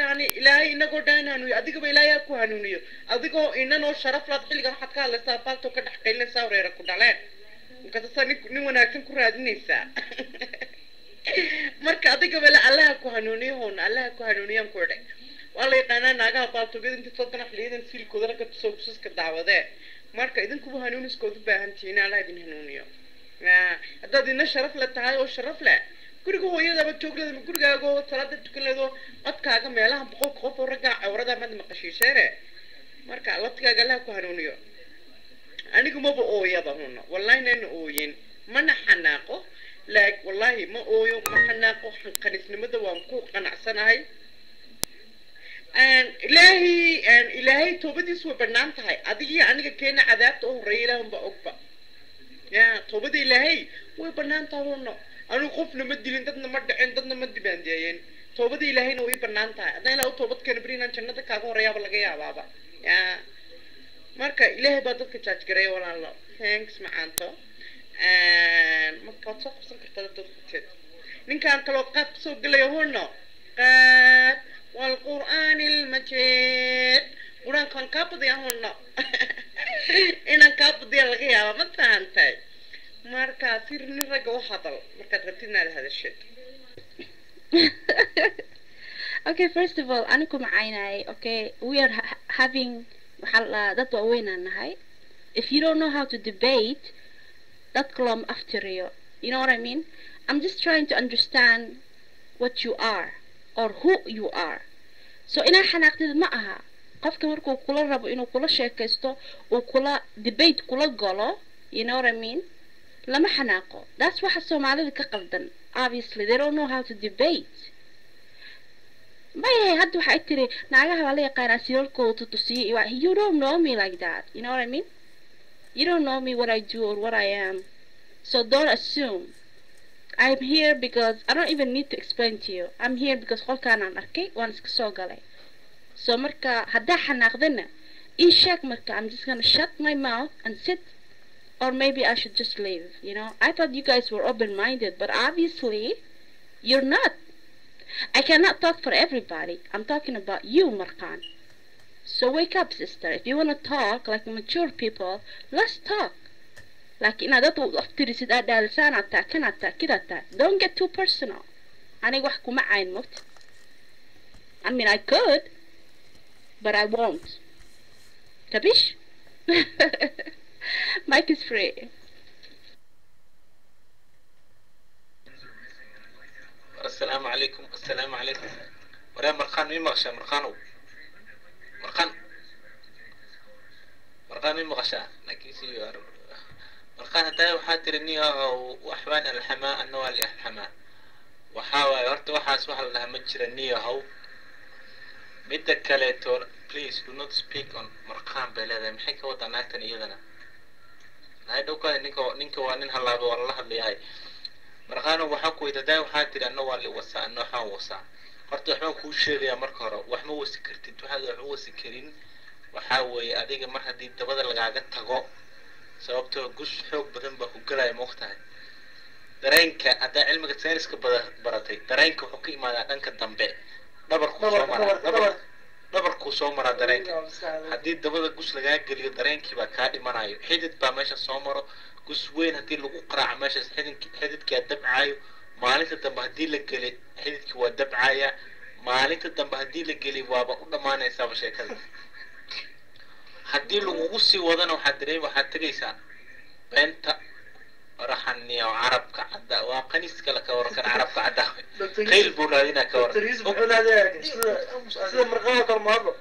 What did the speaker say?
Yani Ilaahay inagoo dhan hanuuniyo, adigaba Ilaahay ha ku hanuuniyo. Adigoo inanoo sharaf laad xilligan waxaad ka hadlaysaa baaltoo ka dhex qaylinaysaa, wareera ku dhaleen. Markaasaa nin wanaagsan ku raadinaysaa. Marka adigaba la Allaha ku hanuuniyo, hoona Allaha ku hanuuniyaan ku idhay. Waa la yaqaanaa naagaha baaltoogyada inta soo gana xiliyadan siilkooda ragga tusoo gusaska daawadee. Marka idinkuba hanuuniskood u baahan tihiin, Allah idin hanuuniyo. Haddaad ina sharaf le tahay oo sharaf leh, guriga hooyadaba joogleeda ma gurigaago salaada tukan leedo, codkaaga meelaha 100ka qof oo raggaa cawrada mad maqashiisheene. Marka laftigaaga Allaha ku hanuuniyo. Anigu maba ooyaba huna, wallahi nana ooyin, mana xanaaqo. Laak wallahi ma ooyo, ma xanaaqo. Qaniisnimada waan ku qanacsanahay. Ilaahay, Ilaahay toobadiisu way banaan tahay. Adigii aniga keena cadaabta u horreeya Ilaahunba ogba. Ya toobada Ilaahay way banaan tahay huno. Anigu qofna ma dilin, dadna ma dhicin, dadna ma dibaandeeyeen. Toobada Ilaahayna way banaan tahay. Haddaan Ilaah u toobad keeno, beri inaan jannada kaaga horreeyaaba laga yaabaaba. Ya marka Ilaahay baa dadka jaaj gareeya, walaalo. Thanks macaanto. Marka waad soo qabsan kartaa dad qabteed. Ninkaan kaloo qaab kasoo gelaya huno, qaab waalqur'aani almajiid, Qur-aankaan kaa badiyaa huno, inaan kaa badiya laga yaaba, ma fahantay? Marka si nin ragga u hadal markaad rabtid inaad hadashid. Okay, first of all, anigu macaynay. Okay, we are having, waxaa la dhahaa, dad waaweyn aan nahay. If you don't know how to debate, dadka looma aftiriyo. You know what I mean? I'm just trying to understand what you are or who you are. So inaa xanaaqdid ma aha. Qofka markuu kula rabo inuu kula sheekaysto, uu kula debate kula galo, you know what I mean, lama xanaaqo. That's waxa Soomaalida ka qaldan. Obviously they don't know how to debate. Mayahay, hadda waxay tiri naagaha waa la yaqaanaa silalkooda tutusiyo iyo you don't know me like that, you know what I mean? You don't know me, what I do or what I am, so don't assume. I'm here because I don't even need to explain to you. I'm here because qolkaan aan arkay, waan iska soo galay. So marka haddaa xanaaqdana ii sheeg. Marka I'm just gonna shut my mouth and sit, or maybe I should just leave. I thought you guys were open-minded, but obviously you're not. I cannot talk for everybody. I'm talking about you, Markan. So wake up, sister. If you want to talk like mature people, let's talk. Like inaad dad u aftirisid, aad dhaalisaan, aad taa kan, aad taa kidaa taa. Don't get too personal. Aniga wax kuma cayn mogt. I mean, I could, but I won't. Capisce? Mic is free. Asalaamu calaykum, asalaamu calaykum. Waree Marqaan, mii maqashaa? Marqaanow, Marqaan, Marqaan, mii maqashaa? Laakiinse Marqaan, haddaa waxaa tiri nin waxbaan alxamaa, anna waa li alxamaa. Waxaa waaye horta waxaas waxa la dhahaa ma jira niyahow. Midda kaleeto, please do not speak on Marqaan bay leedahay. Maxay ka wadaa naagtan iyadana? Nahay dhowkaada. Ninka waa nin halaaba, waa lala hadlayahay. Marqaano, waxaa ku weyda hadaa waxaa tiri anna waa li wasaa, anna waxaan wasaa. Horta waxbaan kuu sheegayaa. Marka hore wax ma wasi kartid. Waxaad wax u wasi karin waxaa weeye adiga mar haddii dabada lagaaga tago, sababtoo gus xoog badan baa ku gelaya, ma ogtahay? Dareenka haddaa cilmiga sayniska bada baratay, dareenka wuxuu ka imaadaa dhanka dambe, dhabarkuu soo maraa, dhabarkuu soo maraa dareenka. Haddii dabada gus lagaa geliyo, dareenkii baa kaa dhimanayo. Xidid baa meesha soo maro. Gus weyn haddii lagu qaraaco meeshaas, xididkaa dabcayo. Maalinta dambe haddii la geli, xididkii waa dabcaya. Maalinta dambe haddii la geli, waaba u dhammaanaysaaba sheekada. Haddii lagugu sii wadana, waxaad dareemi, waxaad tegaysaa beenta raxaniyo carabka cadda. Waa qaniis kale ka waran kan carabka cadda, khayl buu raadinaa ka waran. Sida marqaha kale ma hadlo.